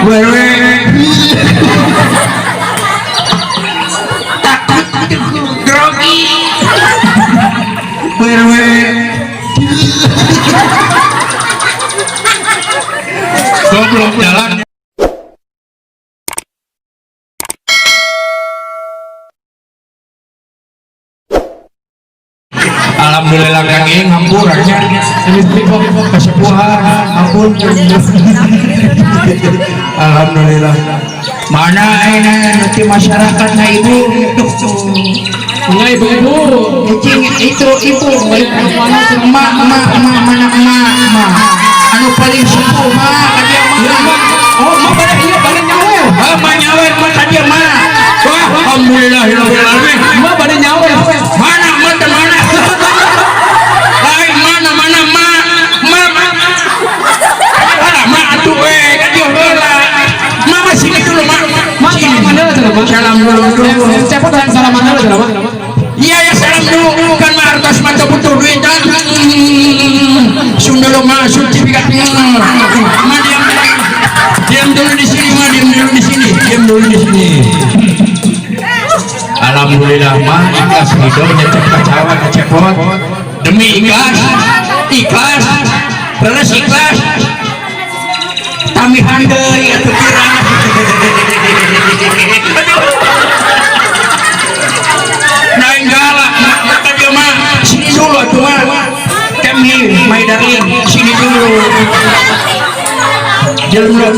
Wewe. Takut grogi. Wewe. Goblok jalan. Alhamdulillah Kang Iing hampurannya kesepuhan ampun. Alhamdulillah. Mana ini nanti masyarakatnya ibu? Enggak ibu-ibu. Itu ibu emak emak emak mana emak emak. Anu paling sepuh mak dia mak. Oh mak pada iya pada nyawer. Ah mak nyawer mak tadi mak. Wah alhamdulillah rabbil alamin. Mak pada nyawer. Mana mak mana? Lain mana mana mak mak mak. Alah mak atuh we ka dieu heula. Mak mah sini dulu mak. Mak salaman heula cenah mak. Salam dulu. Cepot dan salaman heula cenah mak. Iya ya salam dulu kan mah artos mah teu butuh duit kan. Sun dulu mak sun cipikat. Mak diam. Diam dulu di sini mak, diam dulu di sini. Diam dulu di sini. Alhamdulillah mak ikhlas hidup nyecep kacawa kecepot. Demi ikhlas, ikhlas, terus ikhlas. Tamihan deui atuh kirang. Naik galak, maka dia mah sini dulu atuh mah. Come here, my darling, sini dulu. Jalan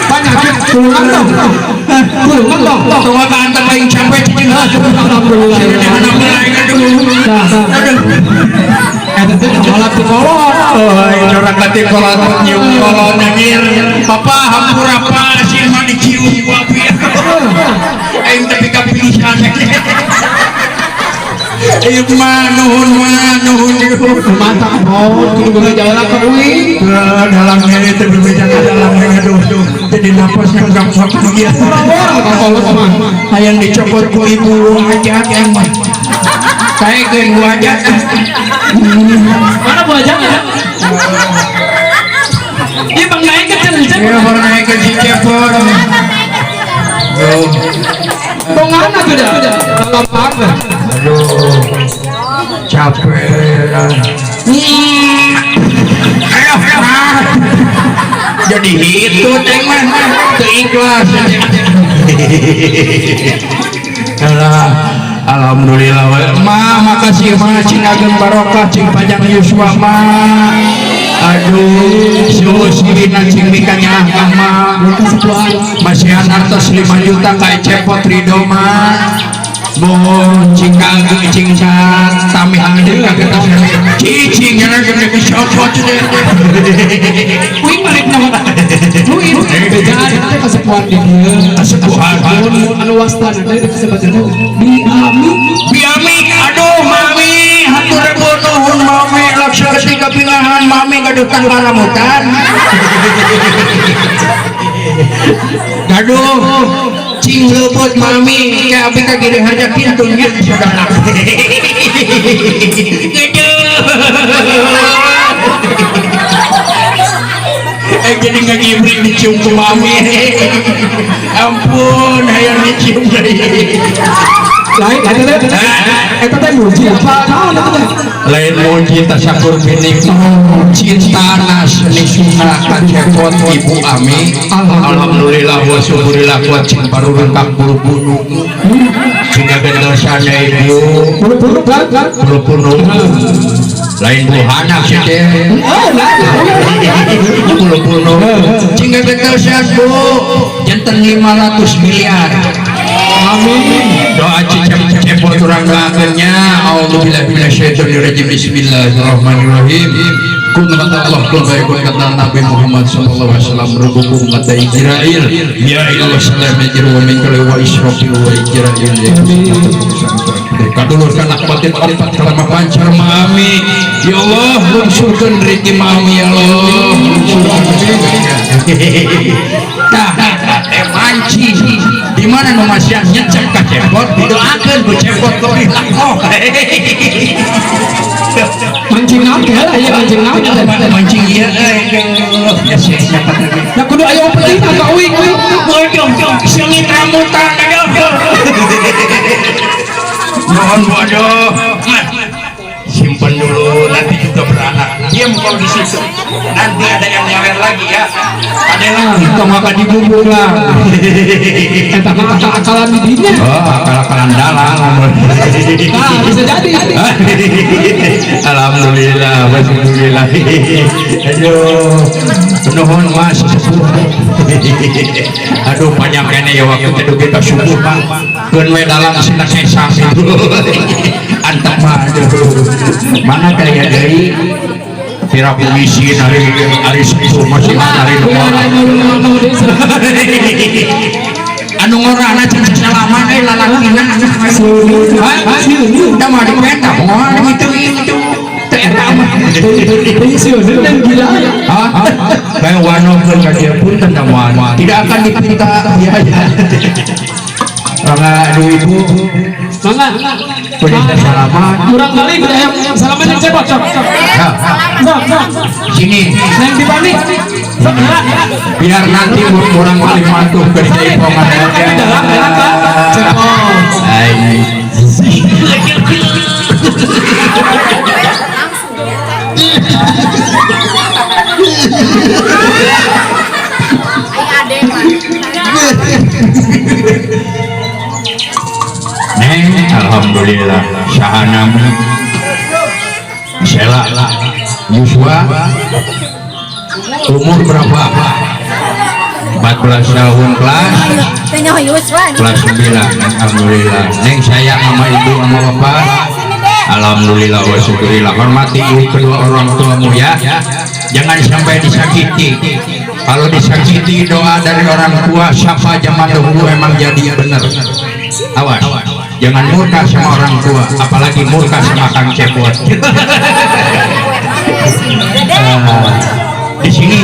Penyakit, tulungan dong, tulungan dong. Tunggu antar paling capek cicing. Alhamdulillah. Corak hati kolot nyium kolot nyengir. Papa hampura pa sih mah dicium ku api. Aing tapi kapisan. Ieu mah nuhun mah nuhun. Mantap mau kudu jalan ke uing. Dalam ini teh berbeda dalam aduh. Jadi napasnya gampang kieu. Hayang dicopot ku ibu aja yang mah. Kaekeun bu aja. Mana bu aja ya? Iya bang naik ke cen. Iya bang naik ke Cepot. Bongan aja dah. Lempar. Aduh, capek. Ayo, jadi itu teh mah teu ikhlas. Alhamdulillah. Ma, makasih ma, cing ageng barokah, cing panjang yuswa ma. Aduh, susirina cing mikanyaah ma. Masihan artos 5 juta ka Cepot Ridho ma. Boh, cing kageng cing tami angin kaget cicing jangan gede dicopot deh. Uing balik nama. Uing bejaan teh kasepuhan di dieu. Kasepuhan anu wastana teh disebutna Biami. Biami, aduh mami, hatur ribu nuhun mami, laksana tiga pingahan mami gaduh tangkaramutan. Gaduh cing leupeut mami, kayak abi ka gede harja kintunya saudara. Jadi ngagibrik dicium ku mami. Ampun, hayang dicium deui. Lain eta teh muji apa naon eta teh? Lain muji tasakur binik cinta nas nisuna kacepot ibu Ami. Alhamdulillah wa syukurillah wa cing parurengkak bulu gunung. Cing agendosana ibu bulu bulu gunung. Lain buhanak sih teh. Bulu gunung. Cing agendosan bu janten 500 miliar. Amin. Doa cicep cepot urang doakeun nya. A'udzubillahi minasyaitonirrajim. Bismillahirrahmanirrahim. Kun kata Allah, kun fayakun, kata Nabi Muhammad sallallahu alaihi wasallam, rubukum kata Ijrail. Ya Allah salam ijra wa min wa israfil wa ijrail. Ya kadulur kana batin opat kalama pancar mami. Ya Allah lungsurkeun rezeki mami, ya Allah lungsurkeun. Tah teh mancing di mana nu masih nyecep ka cepot didoakeun ku cepot lebih lakoh. Mancing naon lah ya, mancing naon. Mancing ieu ya sih dapat lagi. Ya kudu aya penting ka uing. Bodoh seungit rambutan aduh. Mohon bodoh. Simpen dulu, nanti juga beranak. Diam kau di situ. Nanti ada yang nyawer lagi ya. Ada lagi. Tong maka dibubur lah. Eta mah akal-akalan di dinya. Oh, akal-akalan dalang. Nah, bisa jadi. Alhamdulillah, alhamdulillah. Aduh, nuhun Mas sepuh. Aduh, panjang kene ya waktu teh dugi ka subuh, Pak. Keun we dalang sina sesang. Antep mah aduh. Mana kayak deui? Pira puisi hari hari sepuh masih hari nu ngora. Anu ngorana can salaman euy lalakina. Hah? Da mah dipeta moal kitu itu. Teu eta mah. Pensiun dan gila. Hah? Kayak wanokeun ka dieu punten da moal. Tidak akan dipinta biaya. Mangga aduh ibu. Mangga. Kudu salaman. Kurang kali kudu aya salaman yang cepot sok. Nah, Sok, sok. sini. Neng Tipani. Sok heula. Biar nanti orang paling mantuh ke jaipongan aja. Dalam dalam Kak. Cepot. Ai. Neng, alhamdulillah sahana Sela Yuswa umur berapa? 14 tahun kelas kelas 9. Alhamdulillah. Neng sayang sama ibu sama bapak. Alhamdulillah wa syukurillah. Hormati ibu kedua orang tuamu ya. Jangan sampai disakiti. Kalau disakiti doa dari orang tua siapa zaman dahulu emang jadi benar. Awas, jangan murka sama orang tua, apalagi murka sama Kang Cepot. Di sini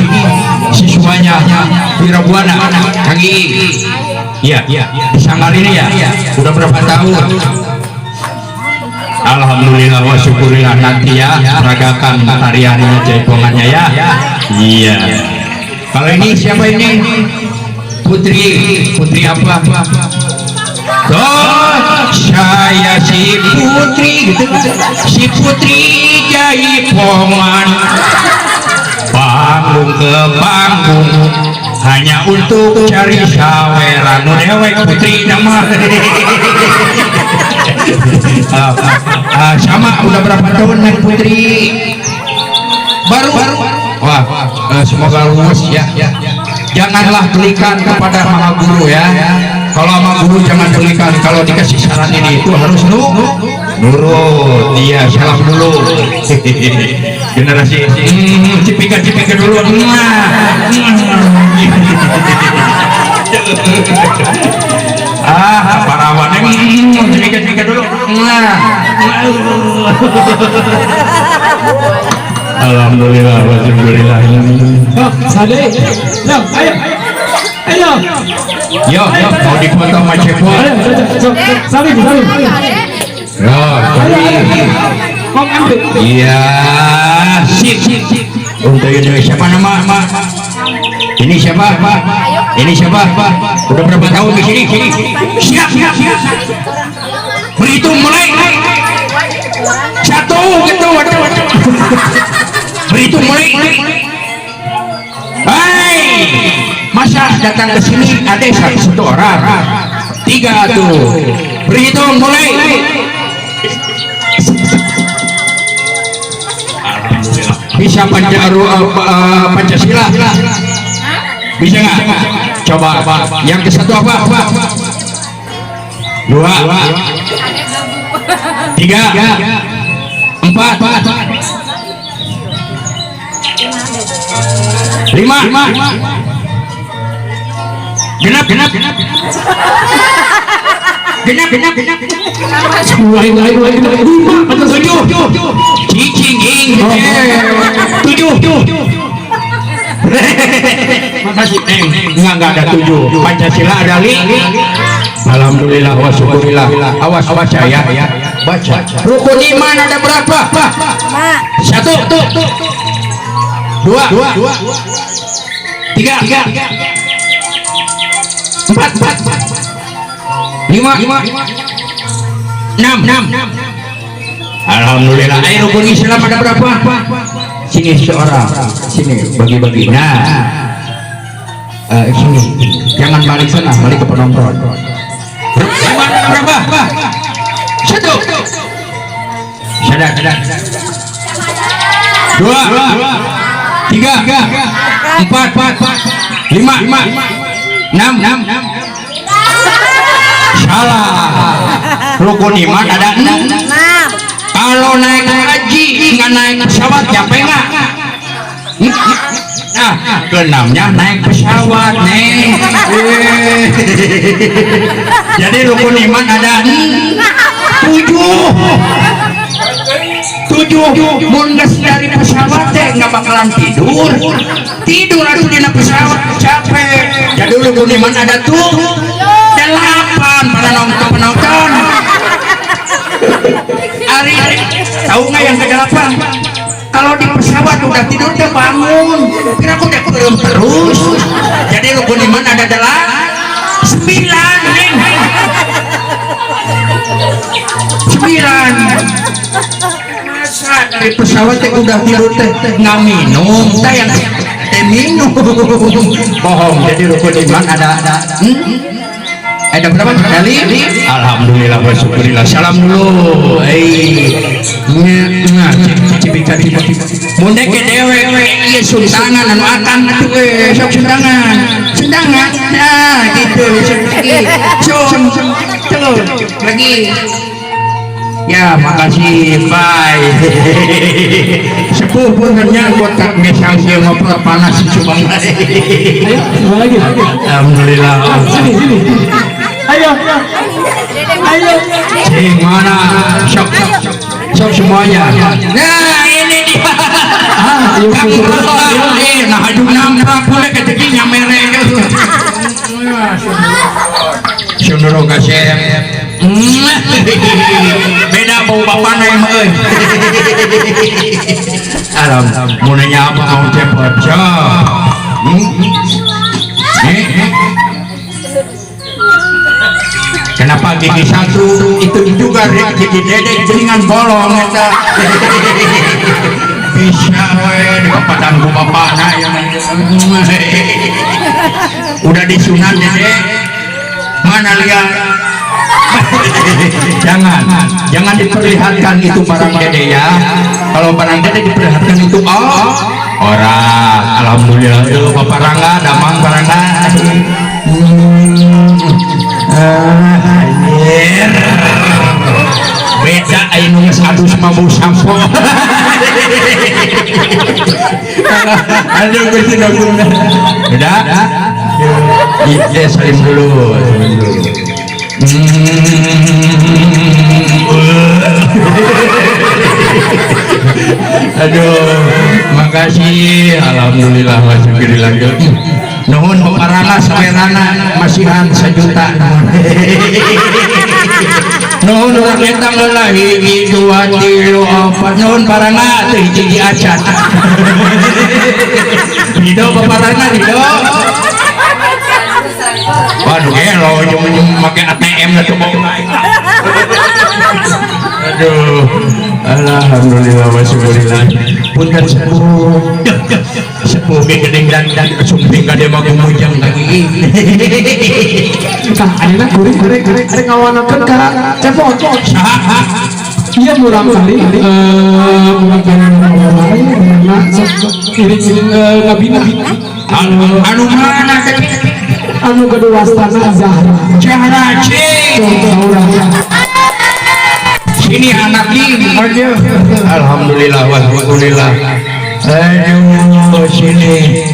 siswanya Wirabuana, Kang Ii. Iya, di Sanggar ini ya. Udah berapa tahun? Alhamdulillah wa syukurillah nanti ya peragakan tariannya jaipongannya ya. Iya. Kalau ini siapa ini? Putri, Putri apa? Oh, saya si Putri gitu. Si Putri Jaipongan. Panggung ke panggung hanya untuk cari saweran. Nu dewek Putri nama. Sama udah berapa tahun Neng Putri? Baru. Wah, semoga lulus ya. Janganlah belikan kepada maha guru ya. Kalau sama guru jangan belikan. Kalau dikasih saran ini itu harus nurut. Iya, salam dulu. Generasi cipika-cipika dulu. Ah, parawannya cipika-cipika dulu. Alhamdulillah, alhamdulillah. Sok, sade. Sok, ayo. Ayo. Yo, mau dipoto sama Cepot. Ayo, sok, salim, salim. Yo, salim. Kong ambil. Iya, sip. Untuk ini siapa nama? Ini siapa? Ini siapa? Udah berapa tahun di sini? Siap, siap, siap. Berhitung mulai. Satu, gitu, waduh, waduh. Berhitung mulai. Hai, masa datang ke sini ada satu orang, tiga tuh. Berhitung mulai. Bisa Pancasila? Bisa nggak? Coba. Yang ke satu apa? 2, 3, 4, 5, 6, 6, 6, 6, Mulai mulai mulai 5, 7, cicing, ing, 7. Makasih, Neng. Enggak ada 7. Pancasila ada 5. Alhamdulillah wa syukurillah. Awas baca ya, baca. Rukun iman ada berapa? 1, 2, 3, 4, 5, 6. Alhamdulillah. Ayo rukun Islam ada berapa? Sini seorang, sini bagi-bagi. Nah, sini, jangan balik sana, balik ke penonton. Iman ada berapa? 1. Sadar, sadar. 2, 3, 4, 5, 6. Salah. Rukun iman ada 6. Kalau naik haji nggak naik pesawat capek nggak? Nah, keenamnya naik pesawat nih. Jadi rukun iman ada 7. 7. Mun geus dari pesawat teh nggak bakalan tidur. Tidur atuh dina pesawat capek. Jadi rukun iman ada tuh 8 para penonton. Ari, tahu nggak yang ke-8? Kalau di pesawat udah tidur udah bangun, kira aku udah turun terus. Jadi rukun iman ada 9, neng. 9. Masa dari pesawat teh udah tidur teh nggak minum, teh yang teh minum. Bohong. Jadi rukun iman ada ada berapa? Kali? Alhamdulillah wa syukurillah. Salam dulu. Mun ke dewe ieu suntangan anu akang atuh we sok suntangan. Suntangan. Nah, gitu sok lagi. Sun tuh lagi. Ya, makasih. Bye. Sepuh puntennya kotak ngesang ieu ngobrol panas cuma. Ayo, coba lagi. Alhamdulillah. Sini, sini. Ayo, ayo. Cing mana? Sok, sok semuanya. Nah, ini dia. Kang Rangga, nah aduh nampak boleh keteki nyamere. Sunuro kasep. Beda bau bapana emang euy. Alam, mau nanya apa mau cepot. Sok. Kenapa gigi 1 itu juga gigi dedek jaringan bolong eta. Bisa we di papadan ku bapana ya. Udah disunat dedek. Mana lihat? Jangan, jangan diperlihatkan itu barang dede ya. Kalau barang dede diperlihatkan itu oh orang. Alhamdulillah itu Bapak Rangga, damang Bapak Rangga. Anjir. Beda aing nu geus adus mah bau sampo. Aduh Gusti doguna. Udah? Iya, salim dulu, salim dulu. Aduh, makasih. Alhamdulillah wa syukurillah. Nuhun parana sawerana masihan 1 juta. Nuhun urang eta heula 1, 2, 3, 4. Nuhun parana teu hiji acan. Ridho baparana ridho. Waduh gelo jeung make ATM lah coba. Aduh, alhamdulillah wa syukurillah. Punten sepuh. Sepuh ge geuning dan sumping ka mah gumujeng lagi. Tah ayeuna kuring kuring kuring arek ngawanakeun ka Cepot. Saha? Iya murang kali murang kali iring-iring ngabina. Anu mana teh? Anu gaduh wastana Zahra. Zahra cing. Contoh urang. Sini anak ini. Alhamdulillah walhamdulillah. Aduh sini.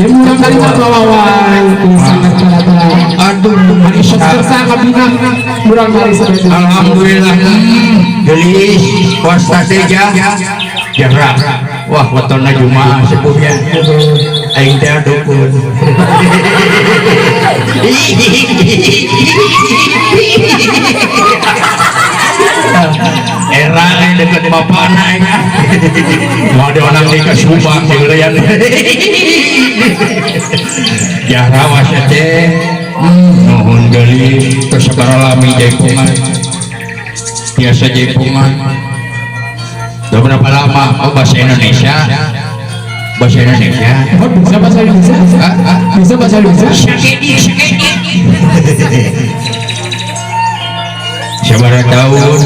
Ya murah kali lawan sangat aduh murah kali. Alhamdulillah. Gelis puasa saja. Jarang. Wah wetona Jumaah sepuhnya. Aing teh dukun. Era deket bapak aing. Mau ada orang di Subang diulian. Jarang wasa teh. Nuhun geulis tos sabaraha lami jaipongan. Biasa jaipongan. Udah berapa lama? Oh bahasa Indonesia. Bahasa Indonesia. Oh, bisa bahasa Indonesia? Bisa bahasa Indonesia? Sabaraha tahun?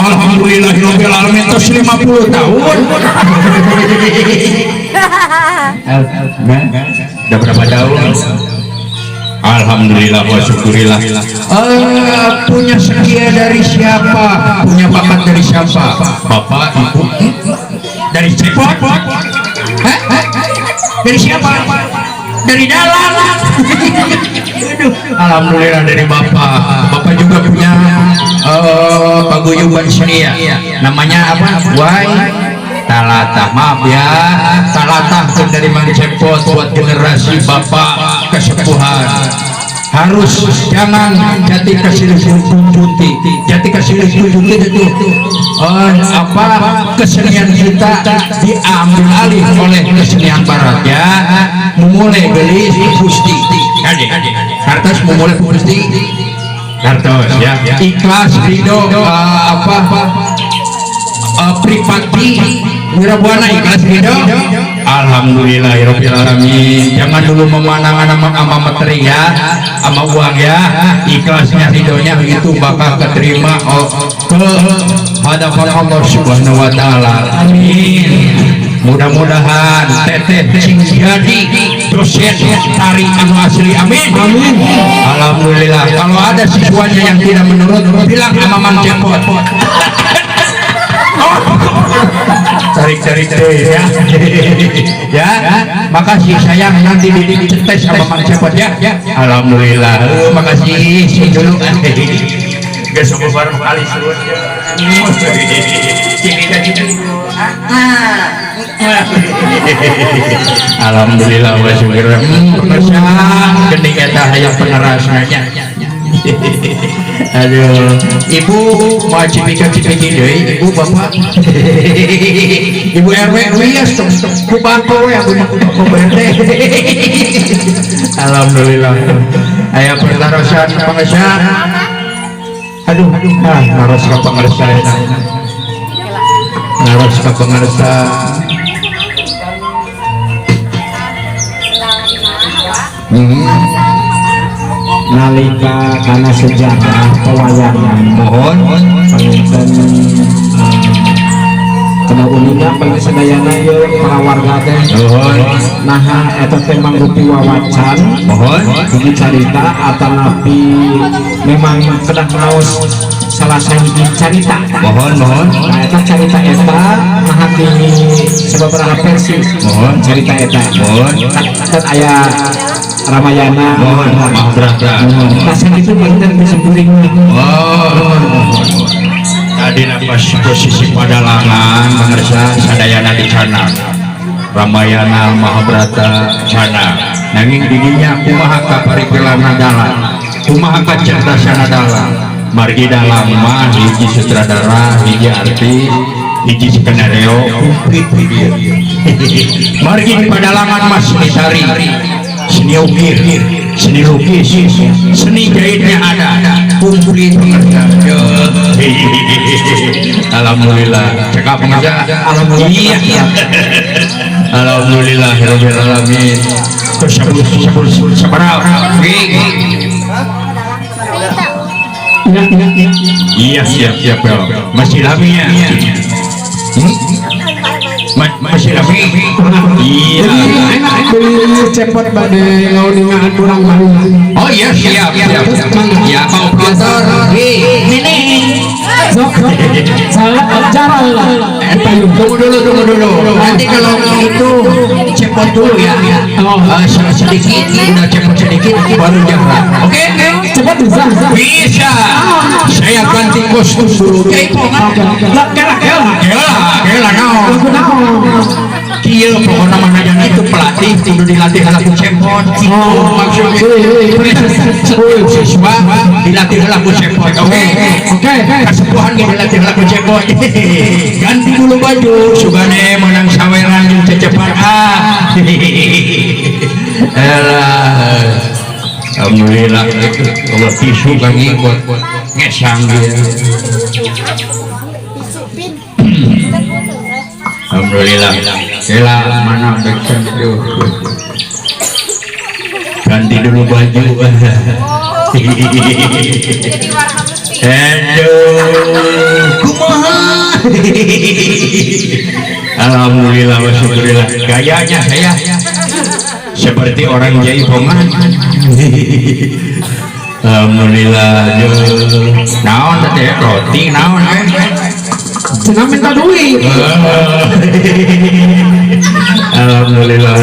Alhamdulillahirabbil alamin tos 50 tahun. Udah berapa tahun? Alhamdulillah wa syukurillah. Punya setia dari siapa? Punya bakat dari siapa? Bapak, ibu, dari cepot? Dari siapa? Dari dalam. Aduh, alhamdulillah dari bapak. Bapak juga punya paguyuban seni ya. Namanya apa? Wai Talata. Maaf ya, Talata dari Mang Cepot buat generasi bapak kesepuhan. Harus jangan jati kasih putih, jati kasih putih itu apa kesenian kita diambil alih oleh kesenian barat ya. Memulai beli pusti, kartos memulai pusti, kartos ya. Ikhlas ridho apa pripati Wirabuana ikhlas ridho. Alhamdulillahirabbil alamin. Jangan dulu memandang sama materi ya, sama uang ya. Ikhlasnya ridhonya itu bakal keterima ke hadapan Allah Subhanahu wa taala. Amin. Mudah-mudahan teteh sing jadi dosen tari anu asli. Amin. Amin. Alhamdulillah. Kalau ada siswanya yang tidak menurut, bilang sama Mang Cepot. Tarik-tarik deh ya. Ya, makasih sayang, nanti dites sama Mang Cepot ya. Alhamdulillah. Makasih sih dulu. Gak semua bareng kali suruh. Alhamdulillah wa syukur. Gening eta hayang penerasanya. Aduh, ibu mau cipika-cipiki deui, ibu bapak. Ibu RW wios ku bangko we aku mah ku berte. Alhamdulillah. Aya pertarosan pangesan. Aduh, ah naros ka pangersa eta. Naros ka pangersa. Nalika kana sejarah pewayangan mohon panginten kena uninga panginten sadayana ieu para warga teh naha eta teh mangrupi wawacan mohon hiji carita atanapi memang kedah naos salah sahiji carita mohon mohon. Nah eta carita eta naha di sababaraha versi mohon carita eta mohon kan aya Ramayana mohon Mahabharata. Nah sakitu panginten kesimpuling. Oh, tadi pas posisi padalangan pangersa sadayana di sana Ramayana Mahabharata sana nanging didinya kumaha kaparipilana dalang kumaha kacerdasana dalang margi dalang mah hiji sutradara hiji artis hiji skenario komplit dieu. Margi di padalangan mah seni tari, seni ukir, seni lukis, seni jahitnya ada, komplit pekerja. Alhamdulillah, cekap pengerja. Alhamdulillah. Alhamdulillah, rabbil alamin. Iya, siap siap ya. Masih lami ya. Masih lami. Iya. Beli cepot bade ngauningaan urang mah. Oh iya siap siap. Ya Pak Operator. Ini. Salah cara lah. Tunggu dulu, tunggu dulu. Nanti kalau itu cepot dulu ya. Sedikit, udah cepot sedikit, baru jalan. Oke? Cepot bisa? Bisa. Saya ganti kostum dulu. Lah, kela, kela. Kela, kela, naon. Kieu pokoknya mana yang itu pelatih kudu dilatih lagu cepot. Maksudnya siswa dilatih lagu cepot. Oke? Oke. Kasepuhan ge dilatih lagu cepot. Ganti dulu baju, sugane menang saweran jeung cecepan ah. Elah. Alhamdulillah Allah tisu kami buat ngesang dia. Alhamdulillah. Elah mana backsound itu. Ganti dulu baju. Aduh, kumaha. Alhamdulillah wa syukurillah. Gayanya saya seperti orang Jaipongan. Alhamdulillah. Naon teh roti naon eh? Cenah minta duit. Alhamdulillah.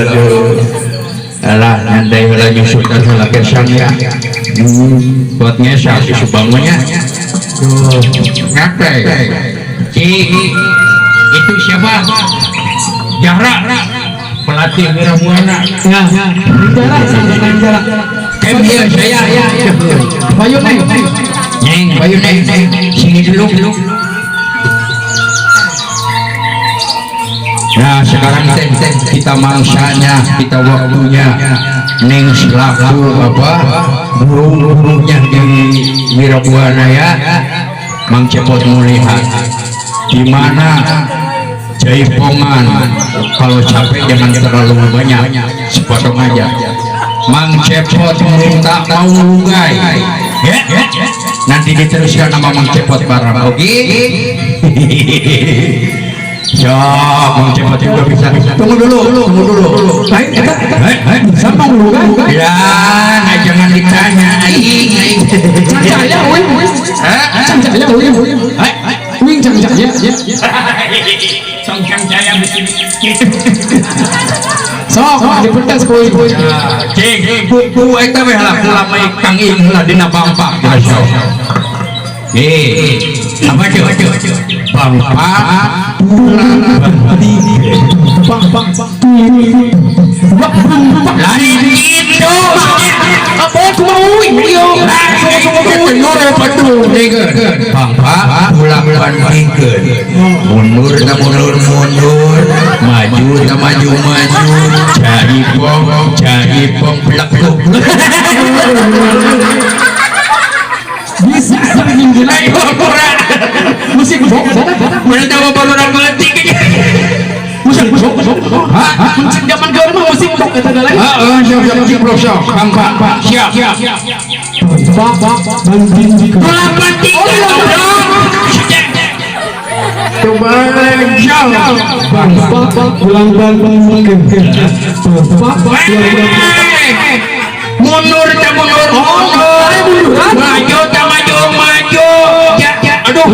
Alah nyantai heula nyusuk dan heula kesang ya. Buat ngesang isu bangunnya. Tuh, nyantai. Cik, itu siapa? Jahra, pelatih Wirabuana. Ya, Jahra, Jahra. Kayak dia saya ya. Bayu neng, neng, Bayu neng, sini dulu. Nah sekarang teh kita mangsanya, kita waktunya neng selaku apa guru-gurunya di Wirabuana ya, Mang Cepot melihat gimana jaipongan. Kalau capek jangan terlalu banyak, sepotong aja. Mang Cepot minta mau lugai ya, nanti diteruskan sama Mang Cepot bareng, oke? Siap, Mang Cepot juga bisa. Tunggu dulu, tunggu dulu. Baik, kita bisa Mang Lugai. Ya, nah, jangan ditanya. Cang caya, wing, cang caya, wing, wing cang caya. Cang caya bikin. Sok, dipentas kuy. Cing, buku eta weh lah lamai Kang Ing lah dina bangpak. Apa tuh? Bangpak lain itu. Apa aku mau ieu? Bangpak pulang bandingkeun. Mundur ta mundur mundur, maju ta maju maju, jaipong jaipong plek. Bisa Ayo kurang. Musik bok mana tahu baru orang meletik. Musik bok. Hah? Musik zaman kau mah musik bok kata lain. Heeh, siap siap siap siap. Bang Pak, siap. Bang banding. Pulang banding. Coba jauh. Bang pulang banding. Bang mundur ta mundur. Maju ta maju maju. Aduh.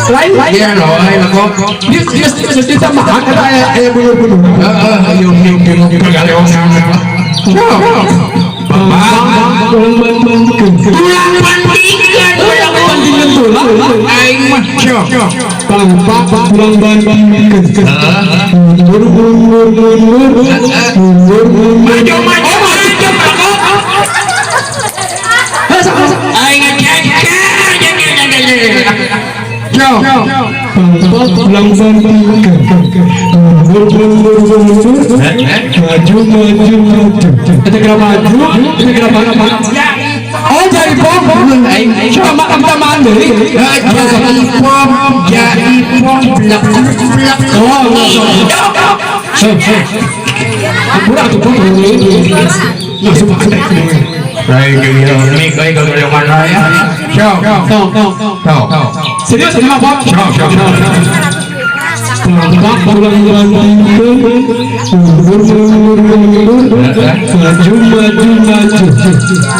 Lain lain. Iya loh, lain kok. Dia ditambahan kata aya mundur-mundur. Heeh, ayo bingung kagaleong. Bapak pulang bandingkeun. Tulang bandingkeun. Tulang bandingkeun tulang. Aing mah sok. Bangpak pulang bandingkeun. Mundur mundur mundur. Mundur mundur. Maju maju maju Pak. Aing pulang bandingkeun. Mundur mundur mundur. Maju maju maju. Eta geura maju, eta geura maju. Oh jadi pom, sama tambahan deui. Jadi pom, jadi pom, blek blek. Oh, kurang tuh pom. Masuk ada. Lain ini kayak kalau mana ya? Sok, sok, sok. Serius ini mah pom. Sok, sok, sok. Bapak pulang bandingkeun, mundur mundur mundur, maju maju maju.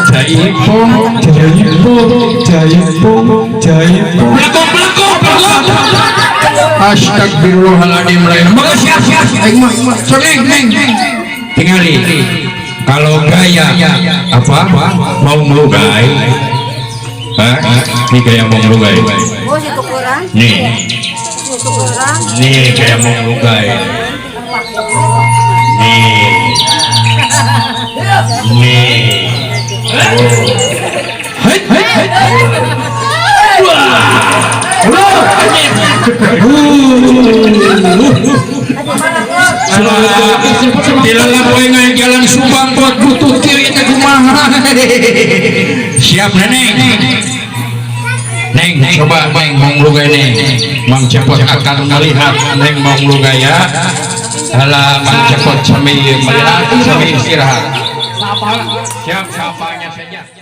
Jaipong. Jaipong, jaipong, jaipong. Belakang, belakang, belakang. Astagfirullahaladzim, lain. Maka siap, siap. Aing mah, sok neng, neng. Tingali. Kalau gaya apa? Mau melugai. Hah? Ini gaya mau melugai. Oh, situ kurang. Nih, Situ kurang. Nih gaya mau melugai. Nih. Nih. Oh. Hei, hei, hei. Wah. Wah. Dilalap we ngai jalan Subang buat butut kieu ieu teh kumaha. Siap, Neneng. Neng, coba Neng mau melugai, Neng. Mang Cepot akan melihat Neng mau melugai ya. Halah, Mang Cepot sambil melihat sambil istirahat. Siap, siapanya saja.